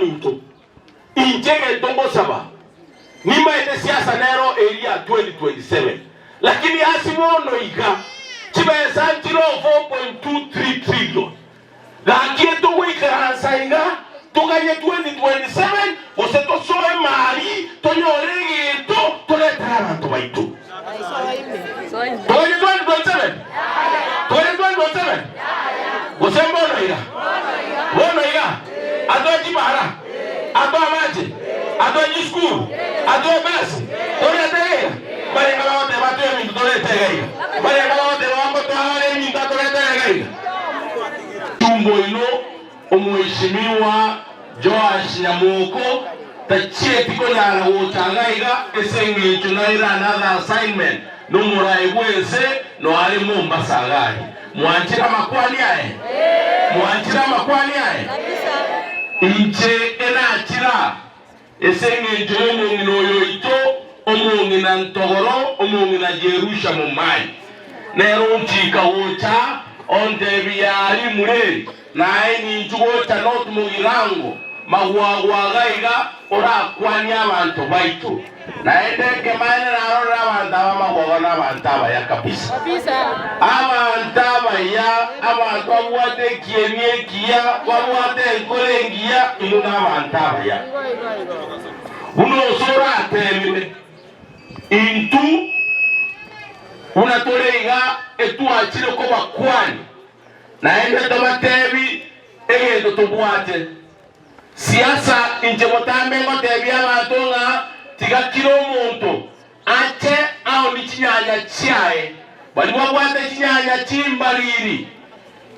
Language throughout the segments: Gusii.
baminto, inche egento ngosaba, nimaete siasa nero eria 2027, lakini ase bono iga chibesa nchire o 4.23 trillion. Gaki etogoikaransa iga toganye 2027 gose tosoe mari tonyore egento toretere abanto baito. Toganye 2027? Toganye 2027? Gose mbono iga? Bono iga? Atoe chibara? Atoe amache? Atoe chisukuru? Atoe ebasi? Torete iga iga? Mbarenga bagoteba atoe ebinto torete iga iga? Mbarenga bagoteba ngotoa ebinto atorete iga iga? Tumbo oino Omweshimiwa Joash Nyamoko tachieti konyara gocha iga iga ase eng'encho naire another assignment nomorai bwense noare Mombasa iga aria. Mwanchire amakwani aye? Mwanchire amakwani aye? Inche enachira ase eng'encho y'omong'ina oyo oito, omong'ina ntogoro, omong'ina Jerusha Momai. Nere onchika gocha, ontebia, Rimureri, naye ninchu gocha North Mugirango, magwagwa iga iga orakwanie abanto baito. Naende ekemaene narorire abanto aba amagwagwa nabanto abaya kabisa. Abanto abaya, abanto babwate ekieni ekiya, babwate enkoro engiya, inwe nabanto abaya. Buna ose oratebire, intwe buna tore iga etwachire kobakwania, naende tobatebi egento tobwate. Siasa inche botambe ngotebia abanto ng'a tiga kira omonto ache aonie chinyanya chiaye. Baria babwate chinyanya chimbariri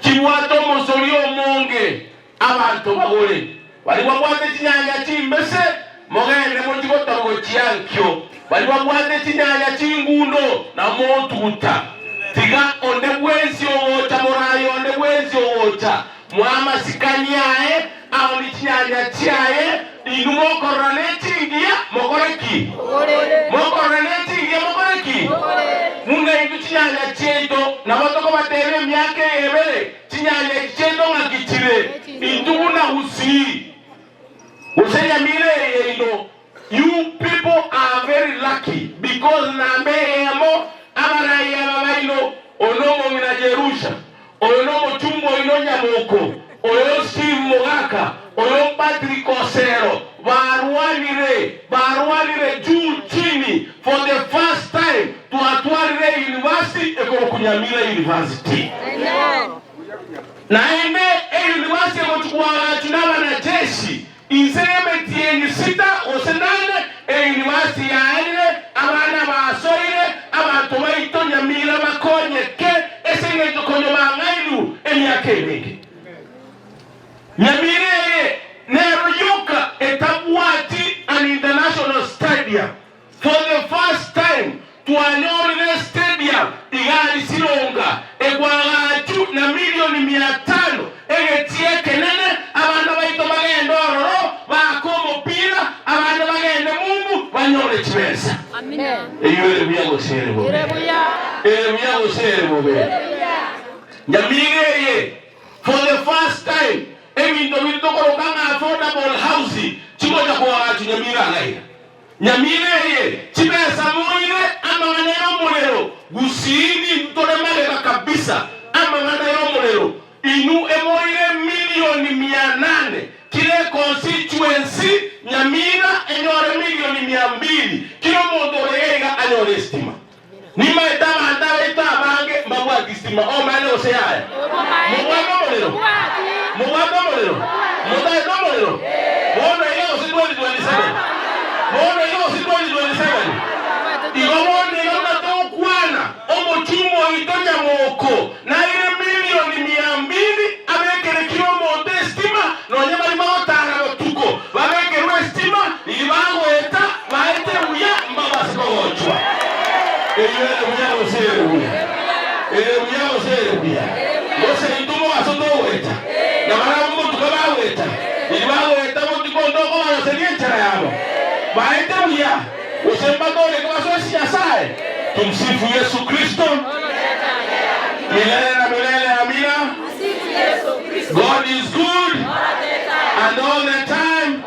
chibwate omosori omonge abanto bagore. Baria babwate chinyanya chimbese mogende mochie gotoba gochia ankio. Baria babwate chinyanya chingundo na motuguta. Tiga onde bwensi ogocha moraai onde bwensi ogocha Mw'amasikani aye amo ne chinyanya chiaye, inwe mokorora nechingiya, mokore ki? Mokorora nechingiya, mokore ki? Buna intwe chinyanya chiaito, nabo tokobatebia emiaka eye ebere, chinyanya echi chiaito ng'aki chire? Intwe buna Gusii, gose Nyamira eye yaino, you people are very lucky because namba eyemo abarai aba baino, oyo nomong'ina Jerusha, Oyo nomochumba oino Nyamoko, oyo Steve Mogaka, oyo Patrick Osero barwanire, barwanire juu chini for the first time twatwarire euniversity ekorokwa Nyamira University. Naende euniversity egochi koagachwa nabanajeshi inse y'emetienyi sita gose nane, euniversity yaerire, abana basoire, abanto baito Nyamira bakonyeke ase engencho konya bang'ainirwe emiaka emenge. Nyamira eye nero yoka etabwati an international stadium. For the first time twanyorire stadium igari Sironga ekwagachu na milioni mia tano egetie ekenene abana baito bagende ororo baake omopira abande bagende mumbu banyore chibesa. Eyio ere buya gose ere bobe? Ere buya gose ere bobe? Nyamira eye for the first time ebinto biria tokoroka ng'a affordable housing chigocha koagachu Nyamira iga iga. Nyamira eye chibesa moire amang'ana y'omorero gusii nintu tore magega kabisa amang'ana y'omorero inu emoire emilioni mia nane kira econstituency Nyamira enyore milioni mia mbili kira omonto ore iga iga anyore estima nimaete abanto abaito abange mbabwati stima omanyete gose yaya mobwate omorero mobwate omorero motaete omorero bono iga gose 2027 bono iga gose 2027 igo bono iga buna togokwana omochumba oito nyamoko naire milioni mia mbili abekere kira omonto estima nonya baria bagotara botuko babekerwe estima riria bagoeta baete buya mbabase kogochwa. Eyio ere buya gose ere buya? Ere buya gose ere buya? Gose intwe mogaso togoeta, na barabwo motuko bagoeta, riria bagoeta botuko onde okobaroseria enchera yabo, baete buya, gose mbatoreke basoe ase Nyasae? Tumsifu Yesu Kristo milele na milele. Amina. God is good and all the time.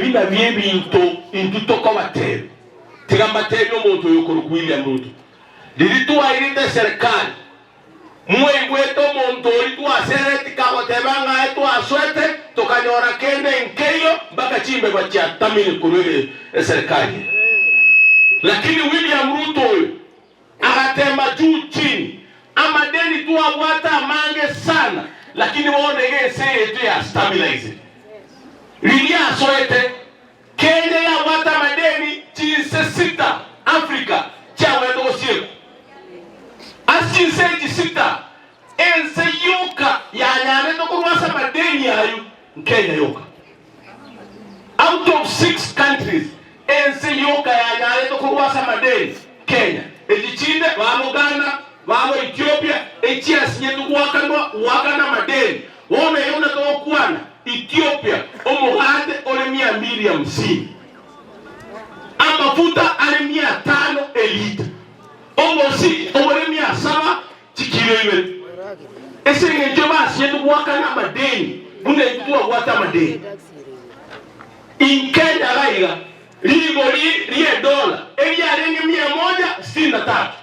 Ebi nabio ebinto intwe tokobatebia. Tiga mbatebie omonto oyo okorokwa William Ruto, riria twairete eserekari, mwaigwete omonto oria twasereti kagoteba ng'a aye twasoete tokanyora kende nkeiyo mpaka chimbeba chiatamire korwa eserekari eye. Lakini William Ruto oyo Agatema juu chini, Amadeni twabwate amange sana, lakini bono iga ense yaito ya stabilized. Riria asoete, Kenya yabwate amadeni chinse sita Africa chiagwerete gosiekwa. Ase chinse echi sita, ense yoka yanyarete korwa ase amadeni ayio nkenya yoka. Out of 6 countries, ense yoka yanyarete korwa ase amadeni, Kenya. Echi chinde babo Ghana, babo Ethiopia, echiasinyetwe goakanwa goakana amadeni. Bono iga buna togokwana, Ethiopia omogate ore mia mbili hamsini, amafuta are mia tano elita, obosi obore mia saba chikiro ibere. Ase engencho basinyetwe goakana amadeni buna intwe twabwate amadeni. In Kenya iga iga, rigori ri'edola eriarenge mia moja sitini na tatu,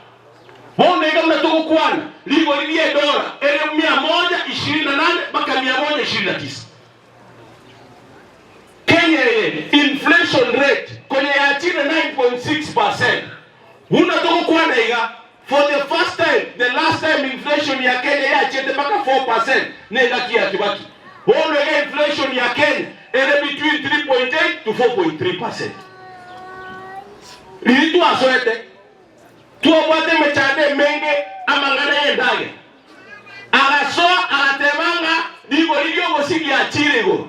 bono iga buna togokwana, rigori ri'edola ere mia moja ishirini na nane mpaka mia moja ishirini na tisa. Kenya eye inflation rate konya yachire 9.6 percent. Buna togokwana iga, for the first time, the last time inflation ya Kenya yachiete mpaka 4% nengaki ya Kibaki. Bono iga inflation ya Kenya ere between 3.8 to 4.3 percent. Riria twasoete, twabwate emechando emenge amang'ana y'endagera. Agasoa agateba ng'a rigori ri'obosie riachire igoro.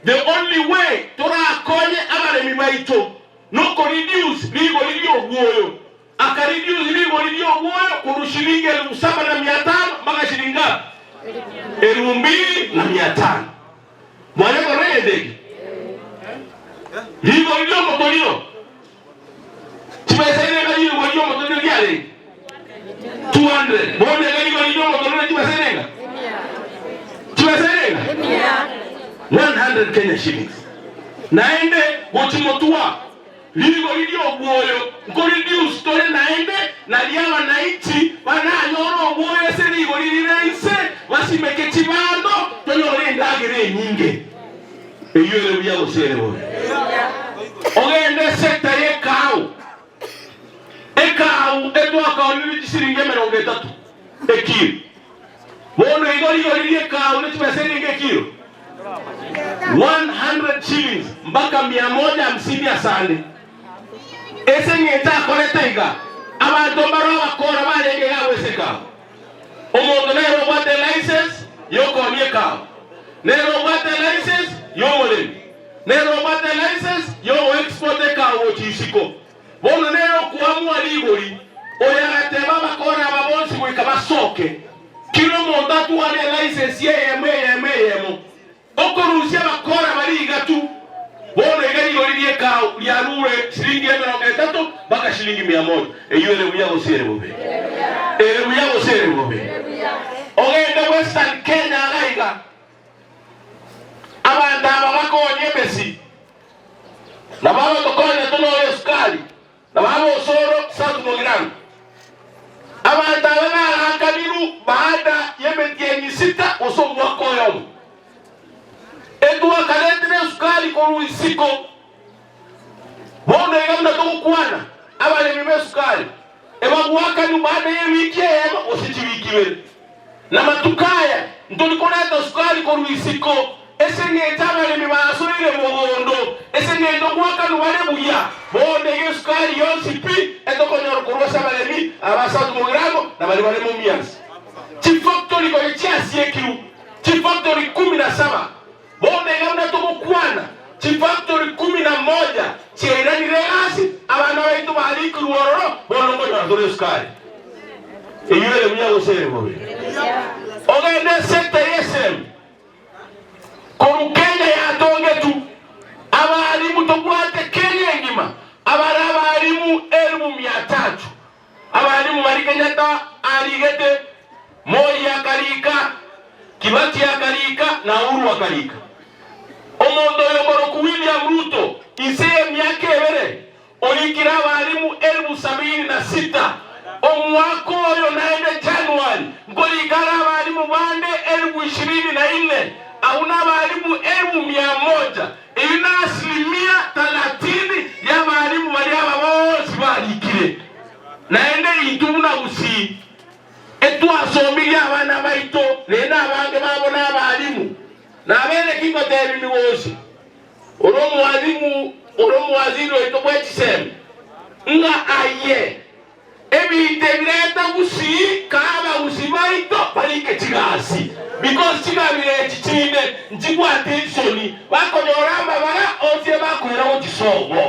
The only way torakonye abaremi baito nokoreduce rigori ri'obwoyo. Akareduce rigori ri'obwoyo korwa shilingi elifu saba na mia tano mpaka shilingi ngapi? Elifu mbili na mia tano. Mwanya korora egento eke? Rigori ri'omotoriro Chibesa irenga rigori ri'omotoriro riarenge 200. Bono iga rigori ri'omotoriro ne chibesa irenga? Chibesa irenga? 100 Kenya shillings. Naende gochimotwa rigori ri'obwoyo nkoreduce tore naende nario abananchi bananyore obwoyo ase rigori rire inse basimeke chibando tonyore endagera enyinge. Eyio ere buya gose ere bobe? Ogende esecta y'ekaawu, ekaawu etwakaonire chisiringi emerongo etato ekiro. Bono igo rigori ri'ekaawu ne chibesa enyinge ekiro 100 shillings mpaka mia moja hamsini asande. Ase eng'encho akorete iga, abanto mbaro abakora barenge iga agwo ase ekaawu. Omonto nere obwate elicense y'okoonia ekawa, nere obwate elicense y'omoremi, nere obwate elicense y'ogoexport ekawa gochia isiko. Bono nere okoamua rigori. Oyo agateba abakora aba bonsi goika basoke, kera omonto atware elicense eyemo eyemo eyemo. Okorusia abakora baria igatu, bono iga rigori ri'ekao riarure shilingi emerongo etato mpaka shilingi mia moja. Eyio ere buya gose ere bobe? Ere buya gose ere bobe? Ogende Western Kenya iga iga, abanto aba bakoonia emesi, nabo abagokonya tonore esukari, nabo abosoro South Mugirango. Abanto aba baakanirwe baada y'emetienyi sita gose omwaka oyomo. Etwakaretire esukari korwa isiko. Bono iga buna togokwana, abaremi b'esukari ebagoakanwe baada y'ewiki eyemo gose chiwiki ibere. Namatuko aya ntori koreta sukari korwa isiko, ase engencho abaremi basoire mogondo, ase engencho goakanwa bare buya. Bono iga esukari yonsi pi etokonyora korwa ase abaremi aba South Mugirango na baria bare Mumias. Chifactory konya chiasiekirwe, chifactory kumi na saba. Bono iga buna togokwana, chifactory kumi na moja chiairanire egasi, abana baito barikirwe ororo, bono nkonyora tore esukari. Eyio ere buya gose ere bobe? Ogende esector y'esemi korwa Kenya yatongetu, abalimu tobwate Kenya engima abare abalimu elifu mia tatu. Abalimu baria Kenyatta arigete, Moi akarika, Kibaki akarika na Uhuru akarika. Omonto oyo okorokwa William Ruto, inse y'emiaka ebere, orikire abalimu elifu sabini na sita. Omwaka oyo naende January nkorika are abalimu bande elifu ishirini na inne, abwo nabalimu elifu mia moja. Eyio na asilimia talatini y'abalimu baria aba bonsi barikire. Naende intwe buna Gusii etwasomirie abana baito, rende abange babo nabalimu. Nabeire ki ngoteebia migosi, ore omwalimu, ore omowaziri oito bwe chisemi, ng'a aye ebinto ebireta gusii kaa abagusii baito barike chigasi, because chikabira echi chinde nchibwate insoni, bakonyora amabara onsi ebakoira gochisobo.